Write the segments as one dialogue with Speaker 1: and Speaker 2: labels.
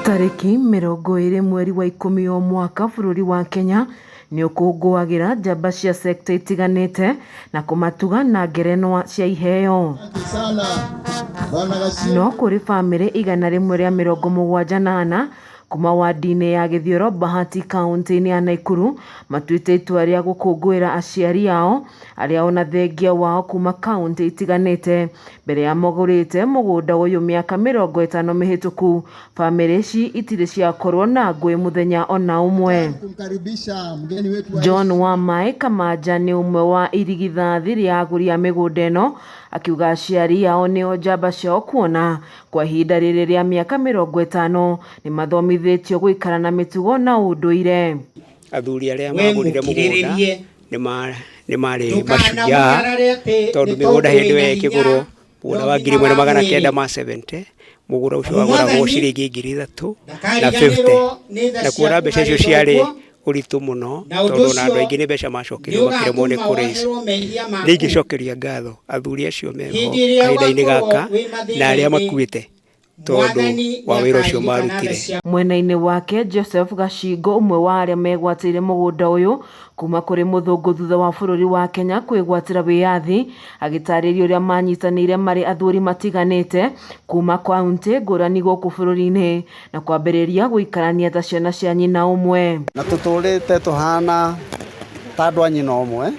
Speaker 1: Tarĩki 20 mweri wa 10 o mwaka bũrũri wa Kenya nĩ ũkũngũagĩra njamba cia sector itiganĩte na kũmatuga na ngerenwa cia iheo. No kũrĩ bamĩrĩ 174 kuma wadi-inĩ ya Gĩthioro Bahati kauntĩ-inĩ ya Naikuru matuĩte itua rĩa gũkũngũĩra aciari ao arĩa ona thengia wao kuma kauntĩ itiganĩte mbere ya magũrĩte mũgũnda ũyũ mĩaka 50 mĩhĩtũku. Bamĩrĩ ici itirĩ ciakorwo na ngũĩ mũthenya ona ũmwe. John Wamaĩ Kamaja nĩ ũmwe wa irigithathi rĩa agũri a mĩgũnda ĩno akiuga aciari ao nĩo njamba ciao kuona Kwa ihinda rĩrĩ rĩa mĩaka 50 nĩ mathomithĩtio gũikara na mĩtugo na ũndũire.
Speaker 2: Athuri arĩa
Speaker 3: We
Speaker 2: magũrire mũgũnda
Speaker 3: mũkirĩrĩrie,
Speaker 2: nĩ marĩ mashujaa
Speaker 3: ndũkanamũnyarare atĩ
Speaker 2: tondũ
Speaker 3: nĩ
Speaker 2: mĩgũnda
Speaker 3: tondũ
Speaker 2: hĩndĩ
Speaker 3: wĩna
Speaker 2: ĩyo
Speaker 3: hinya
Speaker 2: ĩkĩgũrwo
Speaker 3: na
Speaker 2: mũgũnda wa
Speaker 3: ũgima
Speaker 2: ngiri ĩmwe
Speaker 3: wa
Speaker 2: na magana
Speaker 3: mwĩrĩ.
Speaker 2: kenda ma 70 mũgũnda ũcio
Speaker 3: Amu
Speaker 2: wagũragwo
Speaker 3: Mwathani
Speaker 2: ciringi 3000 na 50
Speaker 3: ndakariganĩrwo nĩ tha
Speaker 2: na kuona
Speaker 3: ciaku
Speaker 2: mbeca
Speaker 3: harĩ
Speaker 2: icio ciarĩ
Speaker 3: thoguo,
Speaker 2: ũritũ mũno
Speaker 3: na ũndũ
Speaker 2: tondũ ona andũ
Speaker 3: ũcio
Speaker 2: aingĩ nĩ mbeca
Speaker 3: nĩ
Speaker 2: macokerio makĩremwo nĩ
Speaker 3: ũgatũma
Speaker 2: kũraise.
Speaker 3: woherwo mehia
Speaker 2: Nĩ
Speaker 3: maku.
Speaker 2: ingĩcokeria ngatho athuri acio meho
Speaker 3: Hĩndĩ ĩrĩa
Speaker 2: kahinda-inĩ
Speaker 3: ũgakorwo
Speaker 2: gaka
Speaker 3: wĩ
Speaker 2: na arĩa
Speaker 3: mathĩna-inĩ,
Speaker 2: makuĩte tondũ
Speaker 3: Mwathani
Speaker 2: wa wĩra ũcio
Speaker 3: nĩakaririkana tha
Speaker 2: marutire.
Speaker 3: ciaku.
Speaker 1: Mwena-inĩ wake, Joseph Gachingo ũmwe wa arĩa megwatĩire mũgũnda ũyũ kuma kũrĩ mũthũngũ thutha wa bũrũri wa Kenya kwĩgwatĩra wĩyathi, agĩtarĩria ũrĩa manyitanĩire marĩ athuri matiganĩte kuma kauntĩ ngũrani gũkũ bũrũri-inĩ na kwambĩrĩria gũikarania ta ciana cia nyina ũmwe.
Speaker 4: Na tũtũrĩte tũhana ta andũ a nyina ũmwe,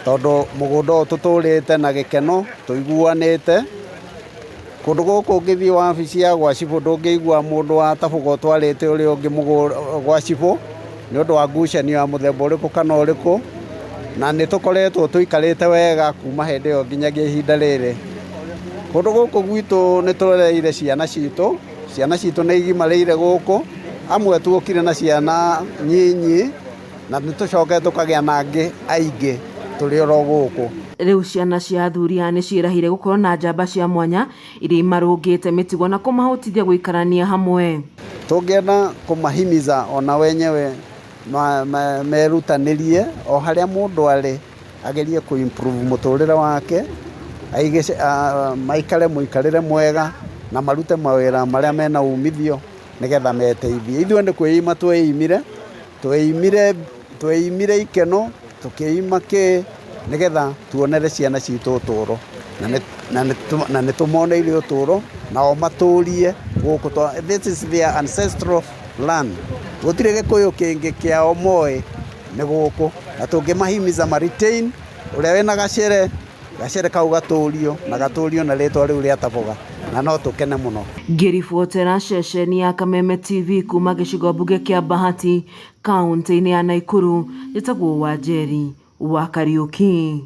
Speaker 4: tondũ mũgũnda ũyũ tũtũrĩte na gĩkeno tũiguanĩte. Kũndũ gũkũ ũngĩthiĩ wabici ya gwa cibũ ndũngĩigua mũndũ wa Tabuga ũtwarĩte ũrĩa ũngĩ gwa cibũ nĩ ũndũ wa ngucanio ya mũthemba ũrĩkũ kana ũrĩkũ. Na nĩ tũkoretwo tũikarĩte wega kuma hĩndĩ ĩyo nginyagia ihinda rĩrĩ. Kũndũ gũkũ gwitũ nĩ tũrereire ciana citũ, ciana citũ nĩ igimarĩire gũkũ, amwe tuokire na ciana nyinyi na nĩ tũcokete tũkagĩa na angĩ aingĩ tũrĩ oro gũkũ.
Speaker 1: Rĩu ciana cia athuri aya nĩ ciĩrahire gũkorwo na njamba cia mwanya iria imarũngĩte mĩtugo na kũmahotithia gũikarania hamwe.
Speaker 4: Tũngĩenda kũmahimiza ona wenyewe merutanĩrie o harĩa mũndũ arĩ agerie kũ improve mũtũrĩre wake, aige maikare mũikarĩre mwega na marute mawĩra marĩa mena umithio nĩgetha meteithie. Ithuĩ nĩ kwĩima tweimire, tweimire tweimire ikeno, tũkĩima kĩ, nĩgetha tuonere ciana citũ ũtũro. Na nĩ tũmoneire ũtũro, nao matũrie gũkũ. This is their ancestral land. Gũtirĩ gĩkũyũ kĩngĩ kĩao moĩ nĩ gũkũ. Na tũngĩmahimiza ma retain ũrĩa wĩna gacere, gacere kau gatũrio na gatũrio na rĩtwa rĩu rĩa Taboga na no tũkene mũno.
Speaker 1: Ngĩribotera ceceni ya Kameme TV kuma gĩcigo mbunge kĩa Bahati kauntĩ-inĩ ya Naikuru, njĩtagwo Wanjeri wa Kariũki.